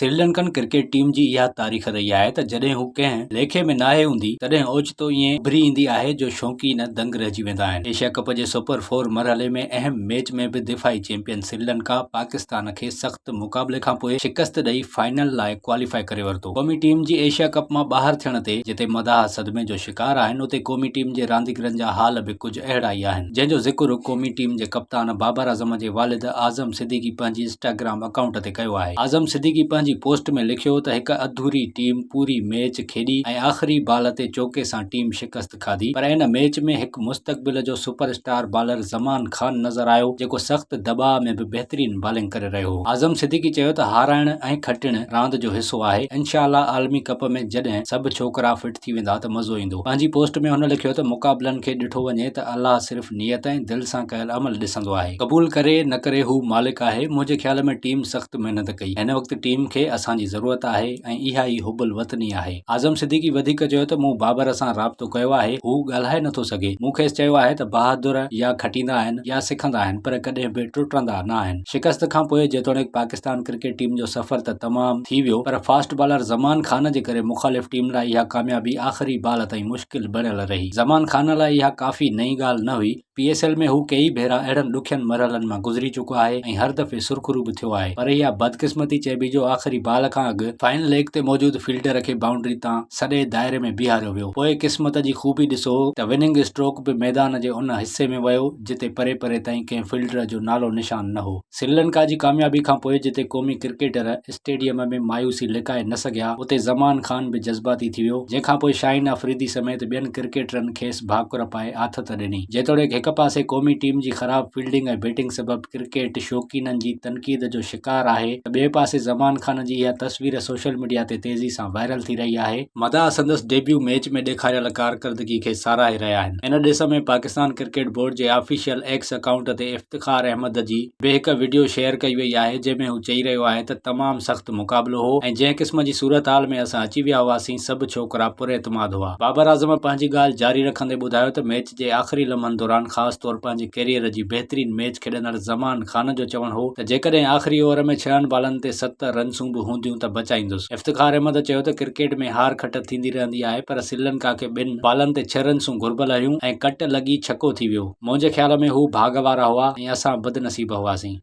Sri Lankan cricket team جي اها تاريخ رهي آهي ته جڏهن هو ڪنهن ليکي ۾ ناهي هوندي تڏهن اوچتو ائين اڀري ايندي آهي جو شوقين دنگ رهجي ويندا آهن. ايشيا ڪپ جي سپر فور مرحلي ۾ اهم ميچ ۾ به دفاعي چيمپيئن سريلنڪا پاڪستان کي سخت مقابلي کانپوء شڪست ڏئي فائنل لاء ڪواليفائي ڪري ورتو. قومي ٽيم جي ايشيا ڪپ مان ٻاهر ٿيڻ تي جتي مداح صدمي جو شڪار آهن اتي قومي ٽيم جي رانديگرن جا حال به ڪجهه اهڙا ئي آهن جنهن جو ذڪر قومي ٽيم جي ڪپتان بابر اعظم جي والد اعظم صديقي پنهنجي انسٽاگرام اڪائونٽ تي ڪيو آهي. اعظم صديقي پنهنجي پوسٽ ۾ لکيو ته هڪ اڌوري ٽيم پوري ميچ کيڏي ۽ آخري بال تي چوڪي سان ٽيم شڪست کاڌي پر ان ميچ ۾ هڪ مستقبل جو super star bowler Zaman Khan نظر آيو جيڪو سخت دٻاء ۾ به بهترين بالنگ ڪري رهيو هو. اعظم صديقي چيو ته هارائڻ ۽ کٽڻ راند جو حصو آهي، انشاء الله عالمي ڪپ ۾ جڏهن سڀ ڇوڪرا فٽ ٿي ويندا ته مزو ايندو. پنهنجي پوسٽ ۾ هن لکيو ته مقابلن کي ڏٺو وڃي ته الله صرف نيت ۽ دل سان ڪيل عمل ڏسندو آهي. قبول ڪري نه ڪري هو مالڪ آهي. منهنجي خيال ۾ ٽيم سخت محنت ڪئي. هن وقت ٽيم کي اسان جي ضرورت آهي ۽ اها ئي حب الوطني آهي. اعظم صديقي وڌيڪ چيو ته مون بابر سان رابطو ڪيو آهي، هو ڳالهائي نٿو سگهي. مون کيس چيو آهي ته بهادر يا کٽيندا آهن يا سکندا آهن پر ڪڏهن به ٽٽندا نه آهن. شڪست کان پوء جيتوڻيڪ پاڪستان ڪرڪيٽ ٽيم جو سفر ته تمام ٿي ويو پر فاسٽ بالر زمان خان جي ڪري مخالف ٽيم لاء اها ڪاميابي آخري بال تائين مشڪل بڻيل رهي. زمان خان لاء اها ڪافي نئين ڳالهه نه هئي. پي ايس ايل ۾ هو ڪيئي ڀيرا اهڙن ڏکين مرحلن مان گذري چڪو آهي ۽ هر دفعي سرخرو به ٿيو آهي پر اها بدقسمتي چئبي جو آخري بال کان اڳ فائن ليگ تي موجود فيلڊر کي بائونڊري تان سڏي دائري ۾ بيهاريو ويو. پوء قسمت جي خوبي ڏسو ته وننگ اسٽروڪ به ميدان جي ان حصي ۾ ويو جتي پري پري تائين ڪنهن فيلڊر جو نالو نشان نه هو. سريلنڪا جي ڪاميابي کانپوء جتي قومي ڪرڪيٽر اسٽيڊيم ۾ مايوسي لڪائي نه سگهيا، اتي زمان خان به جذباتي ٿي ويو، جنهن کانپوء شاهين آفريدي سميت ٻين ڪرڪيٽرن کيس ڀاڪر پائي آٿت ڏني. جيتوڻيڪ هڪ پاسي قومي ٽيم جي خراب فيلڊنگ ۽ بيٽنگ سبب ڪرڪيٽ شوقينن جي تنقيد جو شڪار آهي ته ٻئي پاسي زمان خان جي اها تصوير سوشل ميڊيا تي تيزي سان وائرل ٿي رهي آهي. مداح سندس ڊيبيو ميچ ۾ ڏيکاريل ڪارڪردگي کي ساراهي رهيا آهن. ان ڏس ۾ پاڪستان ڪرڪيٽ بورڊ جي آفيشل ايڪس اڪائونٽ تي افتخار احمد جي به هڪ وڊيو شيئر ڪئي وئي آهي جنهن ۾ هو چئي رهيو آهي ته تمام سخت مقابلو هو ۽ جنهن قسم جي صورتحال ۾ اسان اچي ويا هئاسين سڀ ڇوڪرا پراعتماد هئا. بابر اعظم پنهنجي ڳالهه جاري رکندي ٻڌايو ته ميچ جي آخري لمحن دوران خاص طور پنهنجي ڪيريئر جي بهترين ميچ کيڏندڙ زمان خان جو چوڻ هو ته جيڪڏهن آخري اوور ۾ ڇهن بالن تي 70 رنسون به هونديون ته بچائيندس. افتخار احمد چيو ته ڪرڪيٽ ۾ هار کٽ ٿيندي رهندي آهي پر سريلنڪا کي ٻن بالن تي ڇهه رنسون گهربل هيون ۽ ڪٽ لڳي ڇڪو ٿي ويو. منهنجي خيال ۾ هو ڀاڳ وارا هئا ۽ اسان بدنصيب هئاسين.